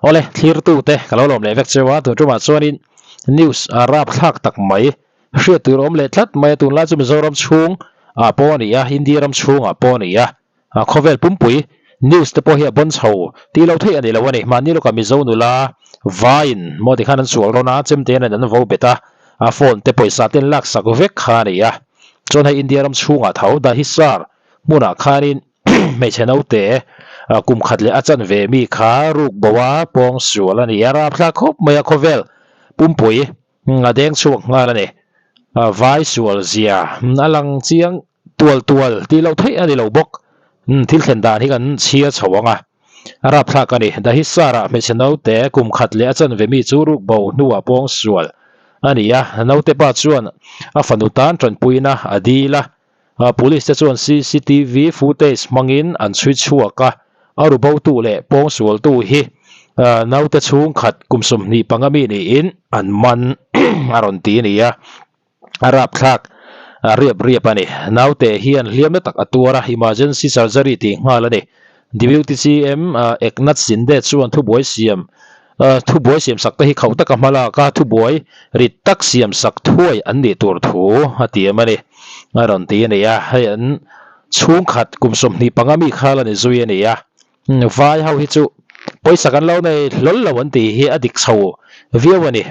Awle, thlirtute ka lo lawm leh vek cheu a, tun tumah chuanin news rapthlak tak mai hriat tur awm leh tlat mai a, tunlai chu Mizoram chhung ah pawh a ni a, India ram chhung ah pawh a ni a, khawvel pumpui news te pawh hi a bawn chho tih loh theih a ni lo a ni. Mahni lawkah Mizo nula vaiin maw tikhan an sual rawn a, chemte hian an vo bet a, a phone te pawisa te an laksak vek kha a ni a, chuan hei India ram chhungah tho Dahisar hmunah khanin Hmeichhe naute kum khat leh a chanve mi kha ruk bo a pawng sual a ni a, rapthlak khawp mai a khawvel pumpui a deng chhuak nghal a ni. Vai sual zia a lang chiang tual tual tih loh theih a ni lo bawk. Thil thlen dan hi kan chhiar chho ang a, a rapthlak a ni. Dahisara hmeichhe naute kum khat leh a chanve mi chu ruk bo hnuah pawng sual a ni a, naute pa chuan a fanu tan tanpuina a dil a. Police te chuan cctv footage hmangin an chhui chhuak a, a ru botu leh pawngsualtu hi naute chhungkhat kum 25 mi niin an man a rawn ti a ni a, a rapthlak riap riap a ni. Naute hian hliam na tak a tuar a, emergency surgery tih nghal a ni. Deputy CM Eknath Shinde chuan thubuai siam Thubuai siamsak te hi khauh taka hma lak a, thubuai rit tak siamsak thuai an nih tur thu a ti em a ni. A rawn ti a ni a, hei an chhungkhat kum 25 mi kha la ni zui a ni a. Vai ho hi chu pawisa kan lo nei hlawl lo an tih hi a dik chho viau a ni.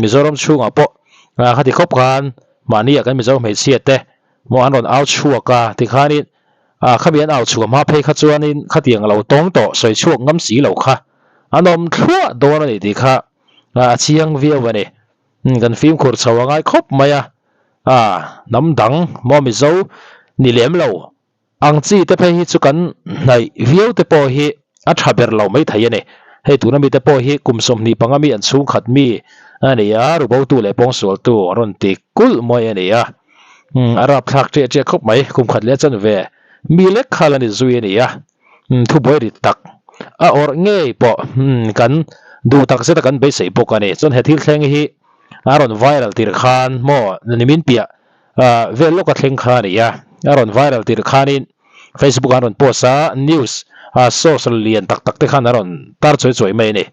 Mizoram chhungah pawh khati khawp khan mahni ah kan Mizo hmeichhia te maw an rawn au chhuak a tikhanin khami an au chhuah hma phei kha chuanin khatiang a lo tawng tawh sawi chhuak ngam si lo kha. An awm thluah dawn a ni tih kha a chiang viau a ni. Kan fimkhur chho a ngai khawp mai a, hnam dang maw Mizo ni lem lo ang chi te phei hi chu kan hnaih viau te pawh hi a tha ber lo mai thei a ni. Hei tuna mite pawh hi kum 25 mi an chhungkhat mi a ni a, rubotu leh pawngsualtu an rawn ti kulh mawi a ni a. A rapthlak ṭiah ṭiah khawp mai, kum khat leh a chanve mi lek kha la ni zui a ni a. Thubuai rit tak a awrh ngei pawh kan duh tak zet a kan beisei bawk a ni. Chuan he thil thleng hi a rawn viral tir khan maw nimin piah vel lawka thleng kha a ni a, a rawn viral tir khanin Facebook ah an rawn post a, news source lian tak tak te khan a rawn tar chuai chuai mai a ni.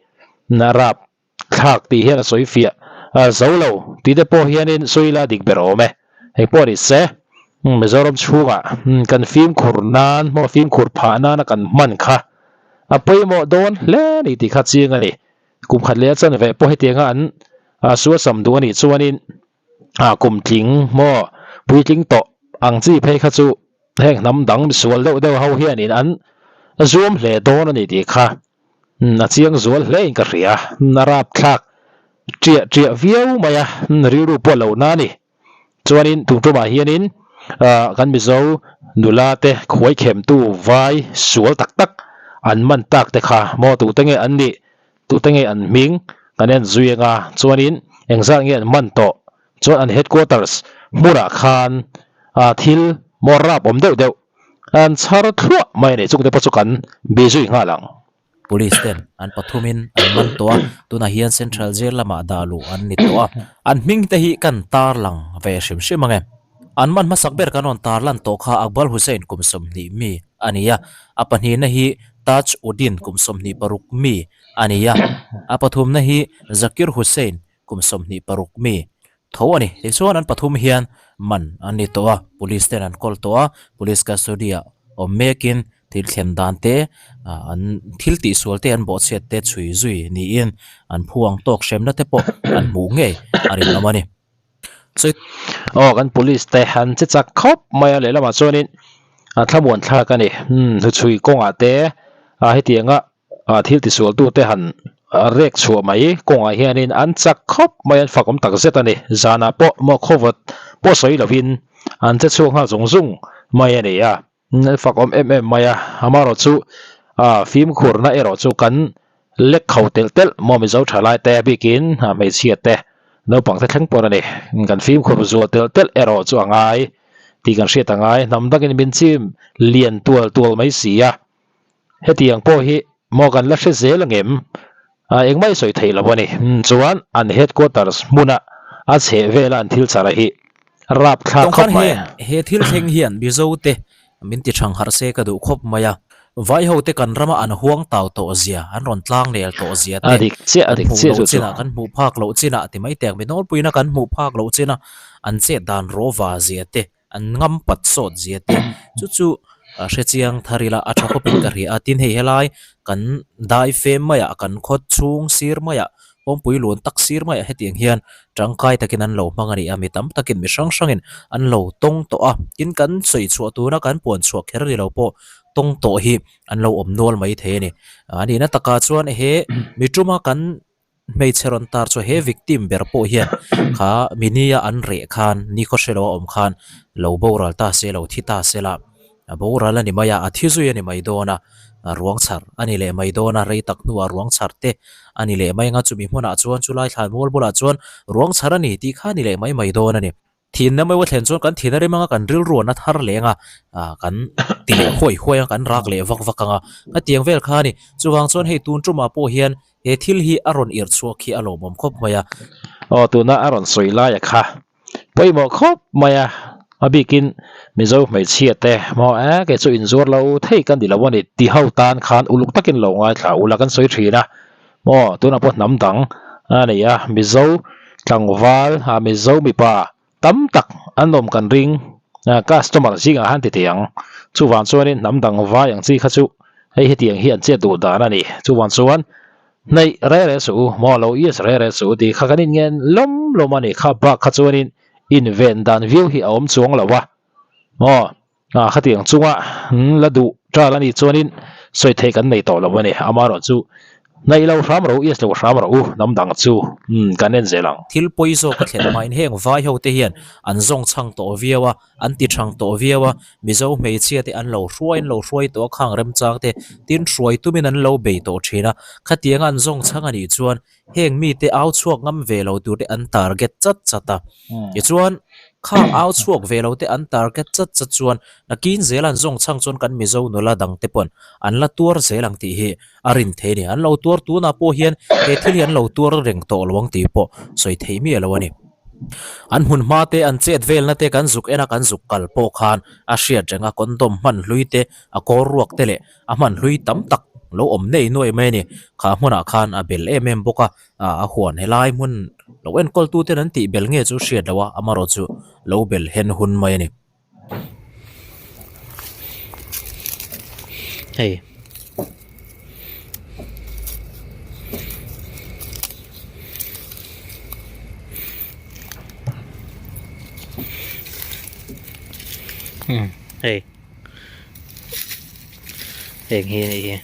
Rap thlak tih hian a sawi fiah zo lo tih te pawh hianin sawi ila dik ber awm e. Hei pawh ni se, Mizoram chhungah kan fimkhur nan hmaw fimkhur phah nana kan hman kha a pawimawh dawn hle a ni tih kha chiang a ni. Kum khat leh a chanve pawh hetianga an suasam duh a nih chuanin kum tling maw puitling tawh ang chi phei kha chu heng hnam dang misual deuh deuh ho hianin an zuam hle dawn a ni tih kha A chiang zual hle in ka hria. A rapthlak ṭiah ṭiah viau mai a, rilru pawh lo na a ni. Chuanin tum tumah hianin kan Mizo nula te khuaikhemtu vai sual tak tak an man tak te kha maw tute nge an nih, tute nge an hming kan en zui anga chuanin engzat nge an man tawh chuan an headquarters hmunah khan thil maw rap awm deuh deuh An chhar thluah mai a ni, chungte pawh chu kan bi zui nghal ang. Police ten an pathumin an man tawh a, tunah hian Central Jail lamah dah luh an ni tawh a. An hming te hi kan tarlang ve hrim hrim ang e. An man hmasak ber kan rawn tarlan tawh kha Akbal Hussain kum 20 mi a ni a, a pahnihna hi Taj Uddin kum 26 mi a ni a, a pathumna hi Zakir Hussain kum 26 mi tho a ni. Tichuan an pathum hian man an ni tawh a, police ten an kawl tawh a, police custody ah awm mekin thil thlen dan te an thil tihsual te an bawhchhiat te chhui zui niin an phu ang tawk hremna te pawh an hmuh ngei a rinawm a ni. Sawi. Aw kan police te an che chak khawp mai a lehlamah chuanin a thlamuan thlak a ni. Hnuchhui kawngah te hetianga thil tisualtute han rek chhuah mai kawngah hianin an chak khawp mai an fak awm tak zet a ni. Zanah pawh maw khawvawt pawh sawi lovin an che chhuak nghal zung zung mai a ni a, an fak awm em em mai a. Amaherawh chu fimkhurna erawh chu kan lek kho telh telh maw Mizo thalai te bikin hmeichhia te naupang te thleng pawh a ni. Kan fimkhur zual telh telh erawh chu a ngai tih kan hriat a ngai. Hnam dangin min chim lian tual tual mai si a. Hetiang pawh hi maw kan la hre zel angem? Engmah i sawi theih lo a ni. Chuan an headquarters hmuna a chheh vela an thil chara hi rapthlak khawp mai. He thil thleng hian Mizo te min ti thang harh se ka duh khawp mai a. Vai ho te kan rama an huang tau tawh zia, an rawn tlang nel tawh zia A te, dik chiah, a kan dik hmuh chiah loh chu chu. chinah, kan hmuh phak loh chinah ti mai teh ang, mi nawlpuina kan hmuh phak loh china an chet dan rawva zia te, an ngam pat sawt zia te, chu chu hre chiang thar ila a tha khawpin ka hria a. Tin hei helai kan dai fem maiah, kan khaw chhung sir maiah Kawngpui luan tak sir maiah hetiang hian tangkai takin an lo hmang a ni a, mi tam takin mi hrang hrangin an lo tawng tawh a, tin kan sawi chhuah tuna kan puan chhuah kher ni lo pawh tawng tawh hi an lo awm nual mai thei a ni. A nihna takah chuan he mi tuma kan hmeichhe rawn tar chu he victim ber pawh hian kha mi nia an reh khan nikhaw hre lo a awm khan lo boral ta se lo thi ta se la. A boral a ni mai a, a thi zui a ni mai dawn a, ruang chhar a ni leh mai dawn a, rei tak hnuah ruang chhar te a ni leh mai ang a, chumi hmunah chuan chulai thlan mual bulah chuan ruang chhar a ni tih kha a ni leh mai mai dawn a ni. Thinna meuh a thlen chuan kan thin a rim ang a, kan rilru a na thar leh ang a, kan ti leh huai huai ang a, kan rak leh vak vak ang a, khatiang vel kha a ni. Chuvang chuan hei tun tumah pawh hian he thil hi a rawn irh chhuak hi a lawmawm khawp mai a. Aw tuna a rawn sawi laia kha Pawimawh khawp mai a, a bikin Mizo hmeichhia te maw e kei chu inzuar lo thei ka ni lo a ni ti ho tan khan uluk takin lo ngaithla ula kan sawi thin a, maw tunah pawh hnam dang a ni a, Mizo tlangval a Mizo mipa tam tak an awm kan ring customer zingah han ti thei ang, chuvang chuanin hnam dang vai ang chi kha chu hei hetiang hi an chet duh dan a ni, chuvang chuan Hnaih re re suh u, maw lo yes re re suh u tih kha kan inngen lawm lawm a ni. Kha bak kha chuanin inven dan viau hi a awm chuang lo a, maw ah khatiang chunga la duh ṭal a nih chuanin sawi theih kan nei tawh lo a ni. Amaherawhchu hnaih lo hram rawh u, yes lo hram rawh u, hnam dang chu kan en zel ang. Thil pawi zawk a thlen hmain heng vai ho te hian an zawng chhang tawh viau a, An ti thang tawh viau a, Mizo hmeichhia te an lo hruai an lo hruai tawh a, khang remchang te tin hruai tumin an lo bei tawh thin a, khatianga an zawng chhang a nih chuan heng mite au chhuak ngam ve lo tur te an target chat chat a, tichuan khang au chhuak ve lo te an target chat chat chuan nakin zel an zawng chhang chuan kan Mizo nula dang te pawn an la tuar zel ang tih hi a rin thei a ni, an lo tuar tunah pawh hian he thil hi an lo tuar reng tawh lo ang tih pawh sawi theih miah lo a ni. An hmun hma te, an chet velna te kan zuk en a, kan zuk kal pawh khan a hriat reng a, condom hman hlui te, a kawr ruak te leh a hman hlui tam tak lo awm nei nuai mai a ni. Kha hmunah khan a bel em em bawk a, a huan helai hmun lo enkawl tu ten an tih bel nge chu hriat loh a, amaherawhchu lo bel hen hun mai a ni. Hei umm hei heng hi a nih hi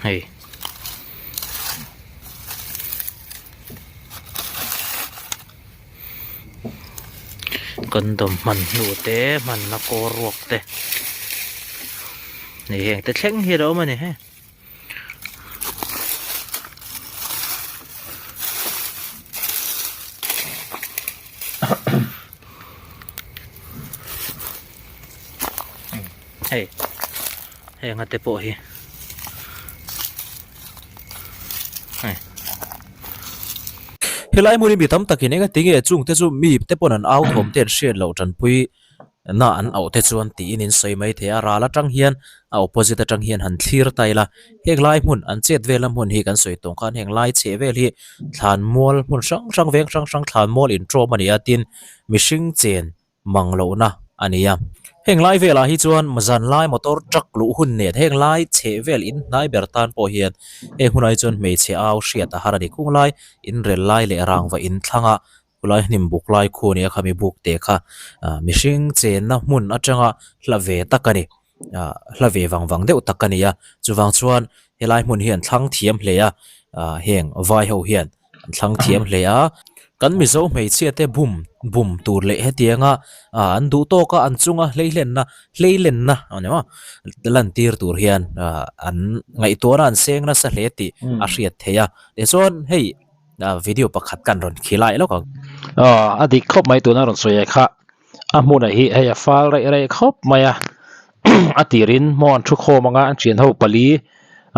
hei. Condom hman hnu te hmanna kawr ruak te hei heng te thleng hi a lo awm a ni he. Hei heng a te pawh hi. Helai hmun hi mi tam takin eng ati nge chung te chu mi te pawn an au thawm te an hriat loh tanpui na an auh te chuan tiin in sawi mai thei a ral atang hian a opposite atang hian han thlir ta ila heng lai hmun an chet vel a hmun hi kan sawi tawng khan heng lai chheh vel hi thlan mual hmun hrang hrang veng hrang hrang thlan mual intawm a ni a tin mihring chen mang lohna a ni a. Heng lai velah hi chuan zan lai motor truck luh hun nen heng lai chheh vel in hnai ber tan pawh hian heng hunah hi chuan hmeichhe au hriat a har a ni. Kung lai in rel lai leh rangva in thlanga khulai hnim buk lai khu a ni a khami buk te kha mihring chenna hmun atanga hla ve tak a ni. Ah hla ve vang vang deuh tak a ni a chuvang chuan helai hmun hi an thlang thiam hle a ah heng vai ho hian an thlang thiam hle a kan mizo hmeichhia te bum bum tur leh hetianga ah an duh tawk a an chunga hleihlenna hleilenna a ni maw lan tir tur hian ah an ngaihtuahna an seng nasa hle tih a hriat theih a tichuan hei ah video pakhat kan rawn khilai lawk ang. Aw a dik khawp mai tuna rawn sawi ai kha. A hmunah hi hei a fal raih raih khawp mai a a tirin maw an thu khawm anga an thian ho pali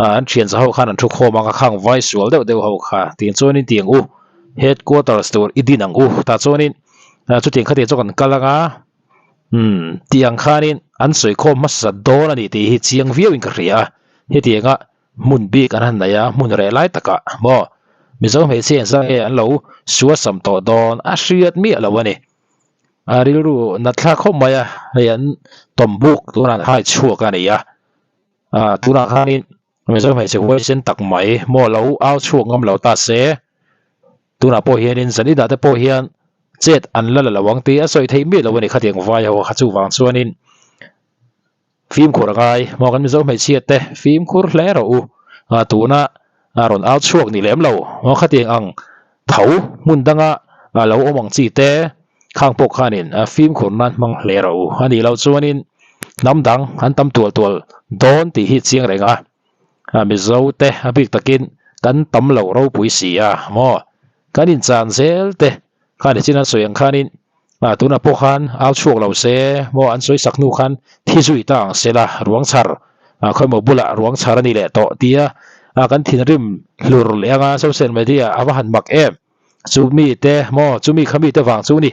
ah an thian za ho khan an thu khawm anga khang vai sual deuh deuh ho kha tiang chuanin tiang u headquarters tur i din ang u tah chuanin chutiang khatiang chu kan kal anga. Umm, tih ang khanin an sawikhawm hmasa dawn a ni tih hi chiang viauin ka hria a, hetianga hmun bik an han nei a, hmun reh lai takah maw Mizo hmeichhia in zang nge an lo suasam tawh dawn a hriat miah lo a ni. A rilru nat thlak khawp mai a, hei an tawm buk tunah an hai chhuak a ni a, tunah khanin Mizo hmeichhe huaisen tak mai maw lo au chhuak ngam lo ta se, tunah pawh hianin Zanida te pawh hian chet an la la lo ang tih a sawi theih miah lo a ni khatiang vai ho kha chuvang chuanin fimkhur a ngai maw kan Mizo hmeichhia te fimkhur hle rawh u tuna rawn au chhuak ni lem lo maw khatiang ang tho hmun danga lo awm ang chi te khang pawh khanin fimkhur nan hmang hle rawh u a nih loh chuanin hnam dang an tam tual tual dawn tih hi chiang reng a Mizo te a bik takin kan tam lo ropui si a maw kan inchan zel te khan i chin an sawi ang khanin tunah pawh khan au chhuak lo se maw an sawi sak hnu khan thi zui ta ang se la ruang chhar khawimaw bulah ruang chhar a ni leh tawh tia kan thinrim hlur leh anga social media a va han mak em chumi te maw chumi kha mite vang chu ni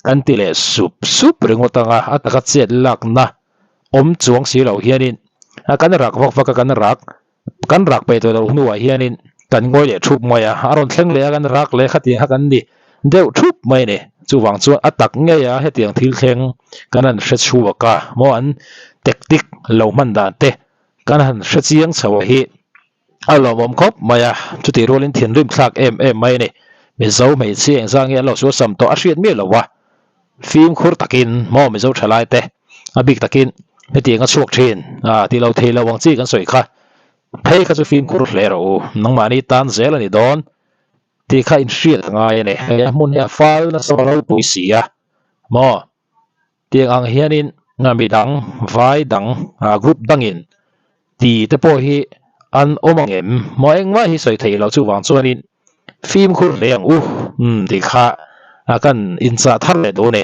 kan ti leh sup sup ringawt anga a taka chet lakna awm chuang si lo hianin kan rak vak vak a kan rak Kan rak peih tawh loh hnuah hianin kan ngawi leh thup mai a, a rawn thleng leh a kan rak leh khatiang kha kan ni deuh thup mai a ni. Chuvang chuan a tak ngei a hetiang thil thleng kan han hre chhuak a, maw an tactic lo hman dan te kan han hre chiang chho hi a lawmawm khawp mai a, chutih rualin thinrim thlak em em mai a ni. Mizo hmeichhia engzah nge an lo suasam tawh a hriat miah lo a, Fimkhur takin maw Mizo thalai te a bik takin hetiang a chhuak thin a tih lo thei lo ang chi kan sawi kha phei kha chu fimkhur hle rawh u nangmahni tan zel a ni dawn tih kha inhriat a ngai a ni hei a hmun hi a fal nasa ropui si a maw tiang ang hianin midang vai dang group dangin Ti te pawh hi an awm ang em? Maw engmah hi sawi theih loh chuvang chuanin fimkhur hle ang u tih kha kan inchah thar leh duh a ni.